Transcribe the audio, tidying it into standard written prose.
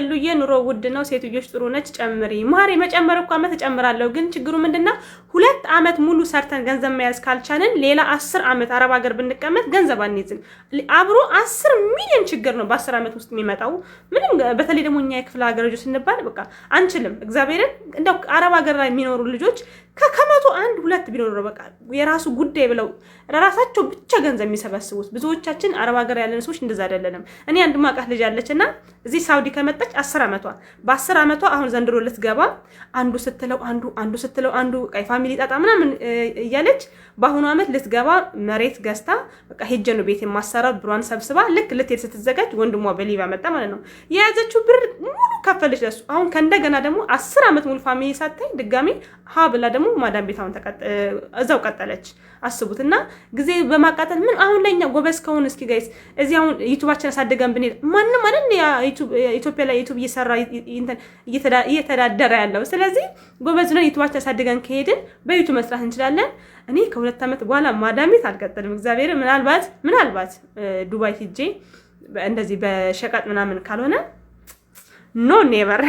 እሉዬ ኑሮ ውድ ነው፣ ሴትዮች ጥሩ ነች፣ ጨምሪ ማሬ። መጨመር እኮ አመት እጨምራለሁ፣ ግን ችግሩ ምንድነው? 2 አመት ሙሉ ሰርተን ገንዘብ መያዝ ካልቻልን ሌላ 10 አመት አረብ ሀገር ብንቀመጥ ገንዘብ አንይዝም። አብሮ 10 ሚሊዮን ችግር ነው በ10 አመት ውስጥ የሚመጣው። ምንም በተለይ ደግሞ እኛ የክፍለ ሀገር ልጆች ስንባል በቃ አንችልም። እግዚአብሔርን እንደው አረብ ሀገር ላይ የሚኖሩ ልጆች ከ100 አንድ ሁለት ቢኖሩ ነው በቃ የራሱ ጉዳይ ብለው ለራሳቸው ብቻ ገንዘብ የሚሰበስቡት። ብዙዎቻችን አረብ ሀገር ያለን ሰዎች እንደዛ አይደለንም። እኔ አንድ ማውቃት ልጅ አለች እና እዚህ ሳውዲ ከመጣች 10 አመቷ። በ10 አመቷ አሁን ዘንድሮ ልትገባ አንዱ ስትለው አንዱ፣ አንዱ ስትለው አንዱ፣ በቃ የ family ጣጣ ምናምን እያለች በአሁኑ አመት ልትገባ መሬት ገዝታ በቃ ሄጀ ነው ቤት የማሰራው ብሯን ሰብስባ ልክ ልትሄድ ስትዘጋጅ ወንድሟ በሊቢያ መጣ ማለት ነው። የያዘችው ብር ሙሉ ከፈለች ለሱ። አሁን ከእንደገና ደግሞ 10 አመት ሙሉ family ሳታይ ድጋሚ ሀ ብላ ደግሞ ማዳም ቤት አሁን እዛው ቀጠለች። አስቡት እና ጊዜ በማቃጠል ምን አሁን ላይ እኛ ጎበዝ ከሆን እስኪ guys እዚህ አሁን YouTube ኣችን አሳድገን ብንሄድ ማንም አይደል ኢትዮጵያ ላይ YouTube እየሰራ እየተዳደረ ያለው። ስለዚህ ጎበዝ ነው YouTube ኣችን አሳድገን ከሄድን በ YouTube መስራት እንችላለን። እኔ ከ2 ዓመት በኋላ ማዳም ቤት አልቀጥልም። እግዚአብሔር ምናልባት ምናልባት ዱባይ ሂጄ እንደዚህ በሸቀጥ ምናምን ካልሆነ no, never.